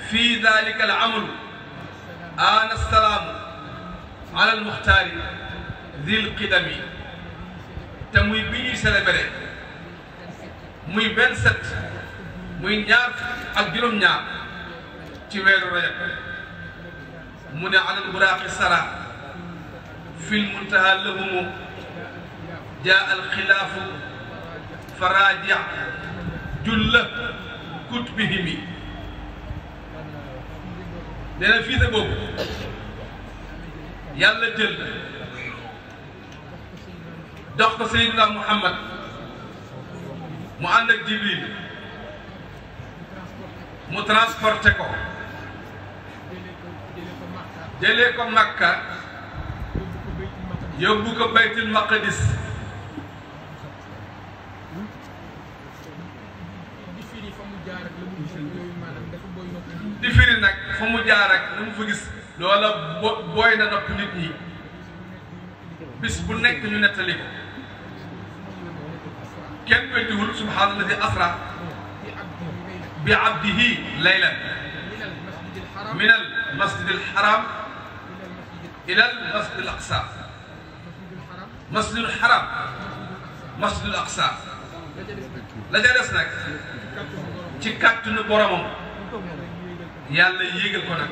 في ذلك العمل آن السلام على المختار ذي القدم تموي بي سلبري muy 27 muy ñaar ak juróom ñaar ci weeru rajab mu ne alal buraaqi sara fil muntaha lahumu jaa al xilaafu faraja julla kutbihimi nee na fii sa boobu yàlla jël dox ko Seydina Muhammad mu ànd ak Jibril mu transporté ko jëlee ko Makka yóbbu ko Baytul Maqdis di firi nag fa mu jaar ak lu mu fa gis loola booy na nopp nit ñi bis bu nekk ñu nettali ko kenn weddiwul subhaanalladi asra bi abdihi laylan min al masjid al haram ila al masjid al aqsa masjid al haram masjid al aqsa la ca des nag ci kàttanu boromam yàlla yéegal ko nag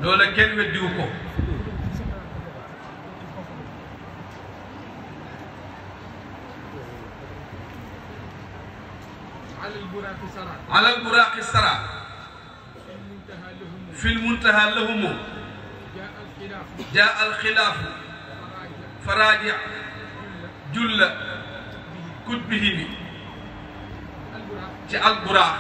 loola kenn weddiwu ko على البراق السرى في المنتهى لهم جاء الخلاف فراجع جل كتبهم جاء البراق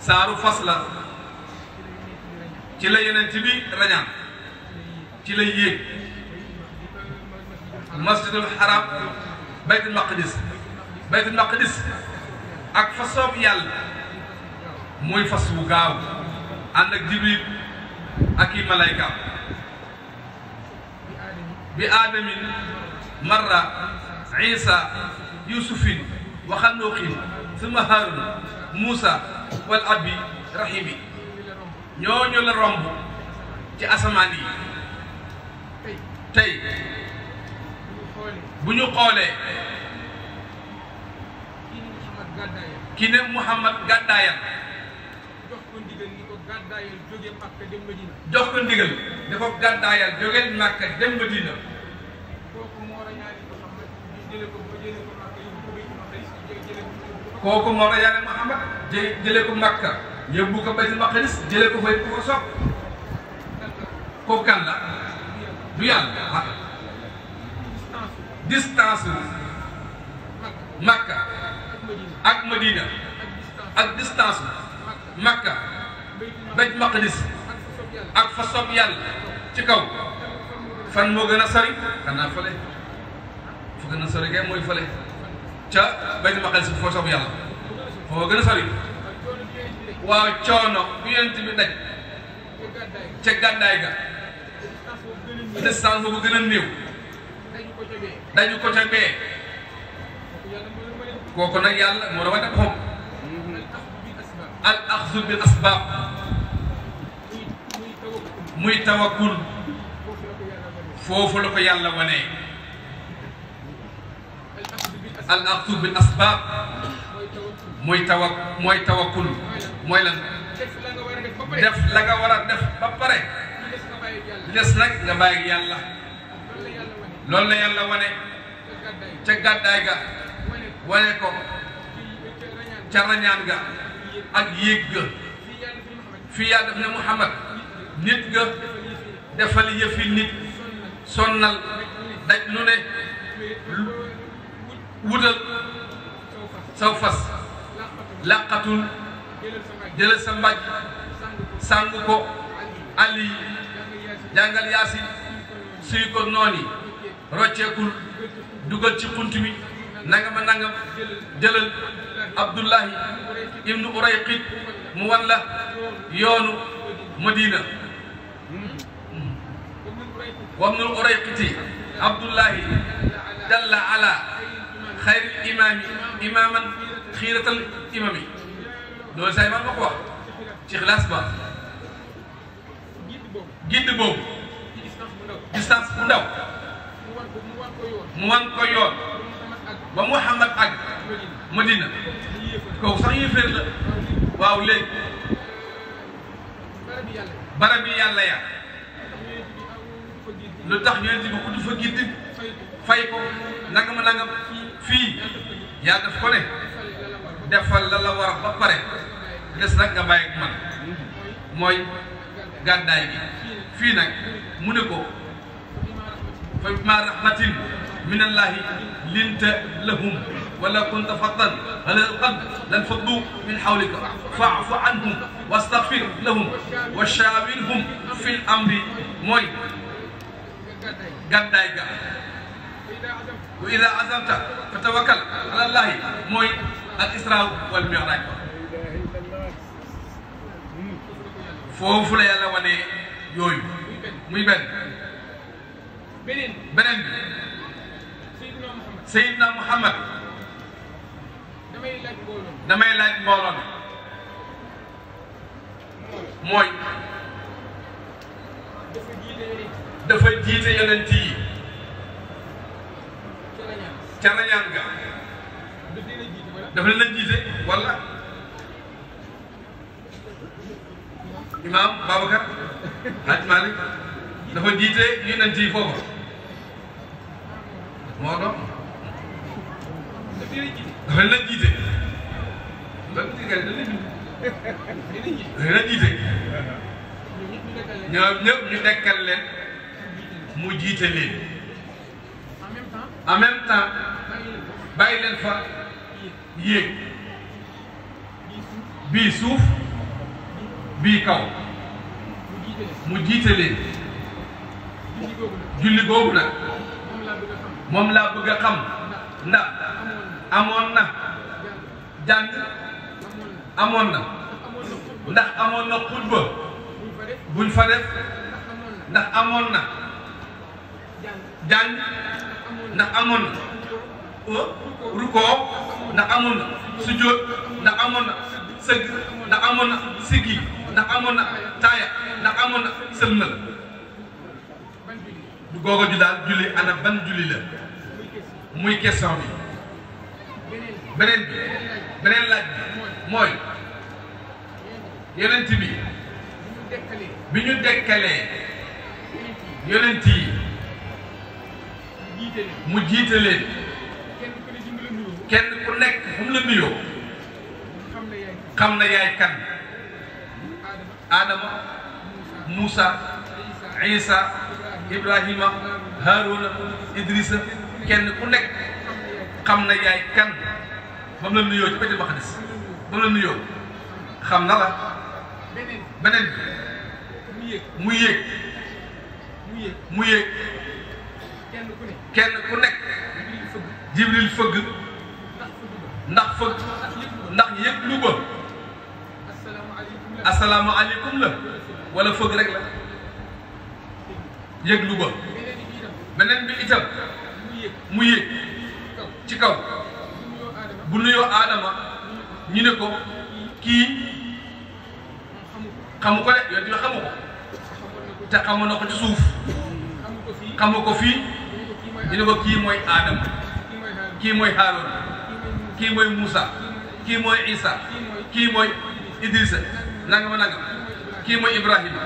saaru fas la ci la yeneen bi rañaan ci la yéeg masjidul haram baytul maqdis ak fasoob yàlla muy fas wu gaaw ànd ak jibril ak i malayka bi aadamin marra isa yusufin wa xanuuqin summa harun musa wal abi rahimi ñooñu la romb ci asamaan yi tey bu ñu xoolee ki ne Muhammad gàddaayal jox ko ndigal ni ko gàddaayal jóge Makka dem Madina jox ko ndigal ni ko gàddaayal jóge Makka dem Madina kooku moo rañaane Muhammad jëlee ko Makka yóbbu ko Baytul Maqdis jëlee ko fay ko sopp kooku kan la du yàlla distance Makka ak Madina ak distance Makka Baytul Maqdis ak fa sopp yàlla ci kaw fan moo gën a sori xanaa fële fu gën a sori kay mooy fële ca Baytul Maqdis foo sopp yàlla foo gën a sori waaw coono bu yonent bi daj ca gàddaay ga distance boobu gën a néew dañu ko ca bee kooku nag yàlla moo la wane boppam al axzu bil asbaab muy tawakkul foofu la ko yàlla wane al axzu bil asbaab mooy tawakkul mooy lan def la nga war a def ba pare des nag nga bàyyi yàlla loolu la yàlla wane ca gàddaay ga wane ko ca rañaan ga ak yéeg ga fii yaa def ne Muhammad nit ga defal yëfi nit sonnal daj lu ne wutal saw fas laqatul jëlal sa mbaj sàng ko ali jàngal yaasin suy ko nooni rocceekul dugal ci xunt mi nangama nangam jëlal Abdullahi ibnu Urayqit mu wan la yoonu Madina wabnul Urayqiti Abdullahi dalla ala xayril imaami imaaman xiiratal imami loolu say man ma ko wax ci xilaas ba gidd boobu distance bu ndaw mu wan ko yoon ba Muhammad ak Madina kaw sax yéeféer la waaw léegi barabi yàlla ya lu tax yonent bi ku du fa gidd fay ko nangam nangam fii yaa def ko ne defal la la war ba pare des nag nga bàyyi ak man mooy gàddaay gi fii nag mu ne ko fa bimaa rahmatin min allahi linta lahum wala kunta fattan ghalidal qalbi lanfaddu min hawlika fa'fu anhum wastaghfir lahum wa shawirhum fil amri mooy gàddaay ga wa ida azamta fa tawakkal ala allahi mooy al isra wal mi'raj foofu la yàlla wane yooyu muy benn beneen bi Seydina Muhammad damay laaj mbooloo mi mooy dafa jiite yonent yi ca rañaan ga dafa leen a jiite wala Imam Babacar Hadj Malick dafa jiite yonent yi foofu moo doon dafa leen a jiite leen a jiite ñoom ñëpp ñu dekkal leen mu jiite leen en même temps bàyyi leen fa yéeg bii suuf bii kaw mu jiite leen julli googu nag moom laa bëgg a xam ndax amoon na jàng amoon na ndax amoon na xutba buñ fa def ndax amoon na jàng ndax amoon na rukoo ndax amoon na sujjóot ndax amoon na sëgg ndax amoon na siggi ndax amoon na taaya ndax amoon na sëlmal du googa ju daal julli ana ban julli la muy question bi beneen laaj bi mooy yonent bi ñu dekkalee yonent yi mu jiite leen kenn ku nekk fu mu la nuyoo xam na yaay kan Adama Moussa Isa Ibrahima Haruna Idrissa kenn ku nekk xam na yaay kan ba mu la nuyoo ci Baytul Maqdis ba mu la nuyoo xam na la beneen bi mu yéeg kenn ku nekk Jibril fëgg ndax yëg lu ba asalaamaaleykum la wala fëgg rek la yëg lu ba beneen bi itam mu yéeg ci kaw bu nuyoo Adama ñu ne ko kii xamu ko de yoon bi xamu ko te xamu na ko ci suuf xamu ko fii ñu ne ko kii mooy Adama kii mooy Haaruna kii mooy Moussa kii mooy Isa kii mooy Idrissa nangam nangam kii mooy Ibrahima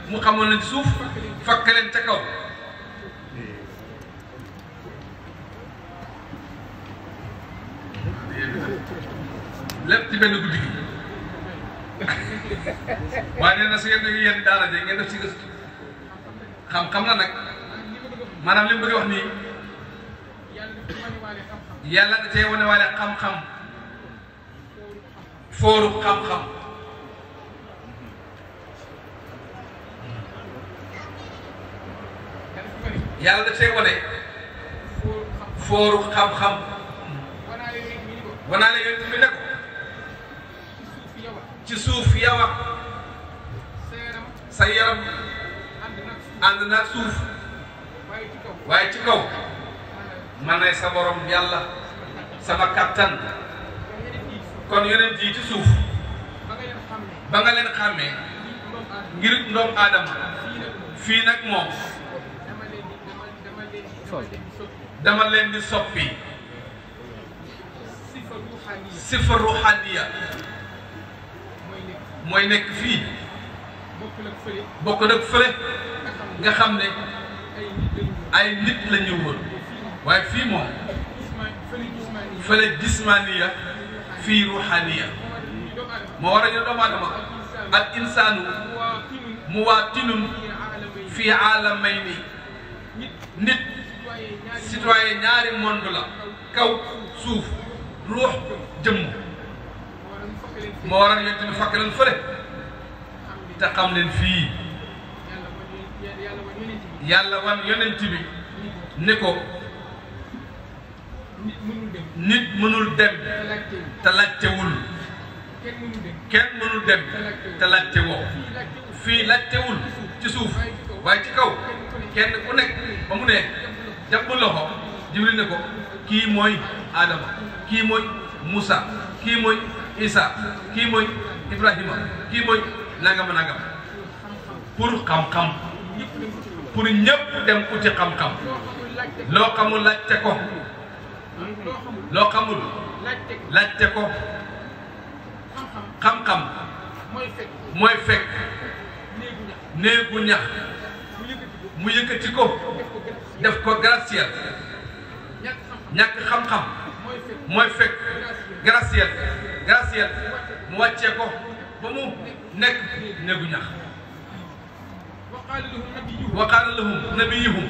mu xamoon leen ci suuf fakk leen ca kaw lépp ci benn guddi gi waaye nee na su ngeen yéen daara je ngeen def ci gëstu xam-xam na nag maanaam li mu bëgg wax nii yàlla da cee wane waale xam-xam fooru xam-xam yàlla da cee wane fooru xam-xam wanaale yooyu bi ne ko ci suuf yawa sa yaram ànd na suuf waaye ci kaw man ne sa borom yàlla sama kattan kon yeneen ji ci suuf ba nga leen xàmmee ngir ndoom aadama fii nag moom dama leen di soppi sifa ruhaniya mooy nekk fii bokk nag fële nga xam ne ay nit la ñu woon waaye fii moom fële jismaniya fii ruhaniya moo war a ñu doomu aadama al insaanu muwaatinun fii aalamayni nit citoyen ñaari monde la kaw suuf ruux jëmm moo war a yonent bi fakk leen fële te xam leen fii yàlla wan yonent bi ne ko nit mënul dem te laajtewul kenn mënul dem te laajte woo fii laajtewul ci suuf waaye ci kaw kenn ku nekk ba mu ne jàpp loxo Jibril ne ko kii mooy Adama kii mooy Moussa kii mooy Isa kii mooy Ibrahima kii mooy nangam nangam pour xam-xam pour ñëpp dem uti xam-xam loo xamul laajte ko loo xamul laajte ko xam-xam mooy fekk néegu ñax mu yëkkati ko def ko gratte-ciel ñàkk xam-xam mooy fekk gratte-ciel mu wàccee ko ba mu nekk néegu ñax wa qaala lahum nabiyuhum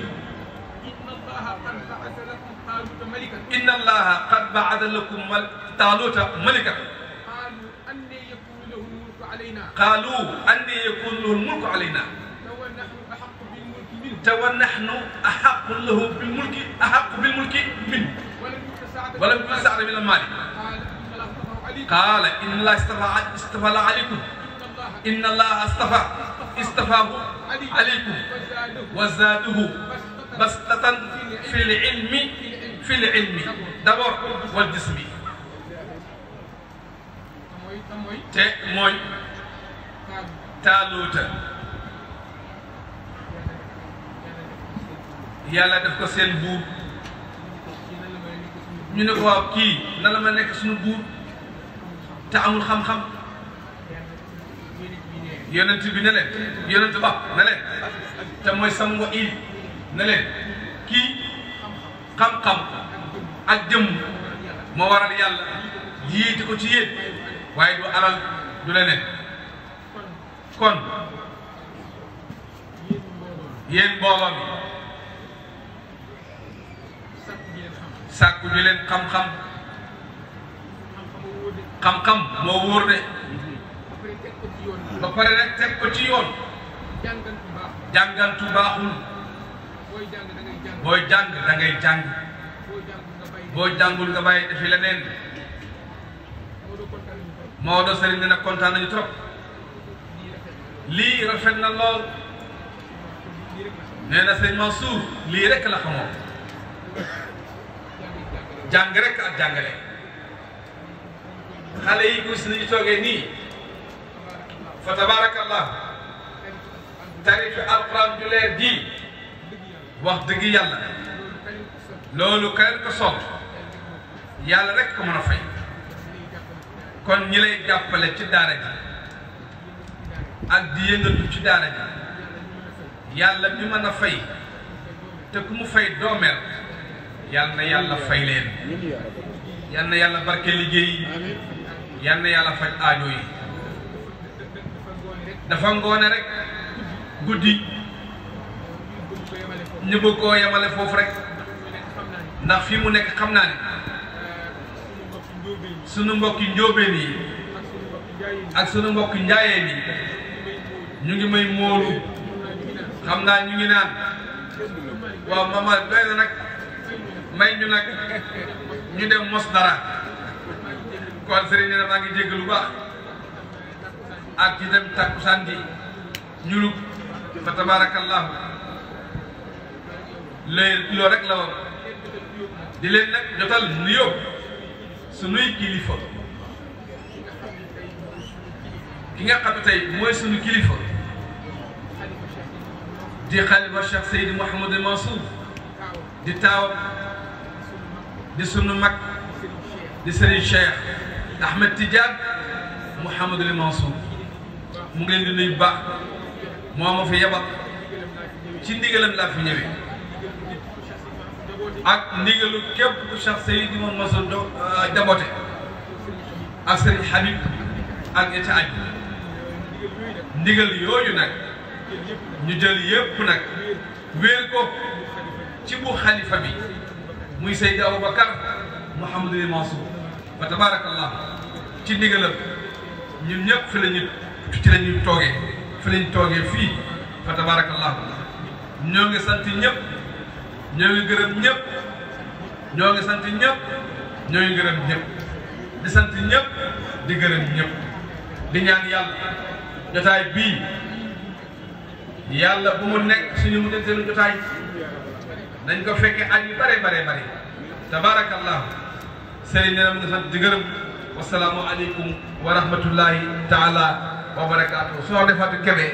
inna allaha qad ba'atha lakum taaluuta malikan qaalu anna yakunu lahu al-mulku alaynaa ونحن أحق له بالملك منه ولم يكن سعد من المال قال إن الله استفى عليكم إن الله استفاه عليكم وزاده بسطة في العلم d'abord والجسم te mooy Taaluuta yàlla def ko seen buur ñu ne ko waaw kii na la ma nekk suñu buur te amul xam-xam yonent bi ne leen yonent ba ne leen te mooy sango il ne leen kii xam-xam ak jëmm moo waral yàlla jiite ko ci yéen waaye du alal du leneen kon yéen mbooloo mi sàkku ñu leen xam-xam xam-xam moo wóor de ba pare rek teg ko ci yoon jàngantu baaxul booy jàng da ngay jàng boo jàngul nga bàyyi defi leneen Maodo Serigne dina kontaan nañu trop lii rafet na lool nee na sëñ Mansour lii rek la xamoo jàng rek ak jàngale xale yi gis nañu toogee nii fa tabarakallah tarifi alquran ju leer ji wax dëgg yàlla loolu kenn ko sol yàlla rek ko mën a fay kon ñi lay jàppale ci daara ji ak di yëngatu ci daara ji yàlla mi mën a fay te ku mu fay doomeel yal na yàlla fay leen yal na yàlla barke liggéey yal na yàlla faj aajo yi dafa ngoone rek guddi ñu bëgg koo yemale foofu rek ndax fii mu nekk xam naa ne sunu mbokki njóobeen yi ak sunu mbokki njaayeen yi ñu ngi may móolu xam naa ñu ngi naan waaw mama doy na nag may ñu nag ñu dem mos dara kon sëriñ ne maa ngi jégg lu baax ak ci dem takkusaan gi ñu fa tabarakallahu léegi loolu rek la woon di leen nag jotal nuyoo sunuy kilifa ki nga xam ne tey mooy sunu kilifa di xalifa Cheikh Seydi Mouhamadou Mansour di taaw di sunu mag di Serigne Cheikh Ahmed Tidiane Mouhamadou Mansour mu ngi leen di nuyu baax moo ma fi yebal ci ndigalam laa fi ñëwee ak ndigalu képp ku Cheikh Seydi Mansour jaboote ak Serigne Habib ak ña ca aju ndigal yooyu nag ñu jël yépp nag wéer ko ci bu xalifa bi muy Seydi Aboubacar Mouhamadou Mansour fa tabarakallah ci ndigalam ñun ñëpp fi lañu toogee fi lañu toogee fii fa tabarakallah ñoo ngi sant ñëpp ñoo ngi gërëm ñëpp ñoo ngi sant ñëpp ñoo ngi gërëm ñëpp di sant ñëpp di gërëm ñëpp di ñaan yàlla jotaay bii yàlla bu mu nekk suñu mujjanteelu jotaay dañ ko fekkee at yu bare tabarakallah sëriñ ne nga sant di gërëm wasalaamu aleykum wa rahmatullahi taala wa barakaatu soo defatu kebe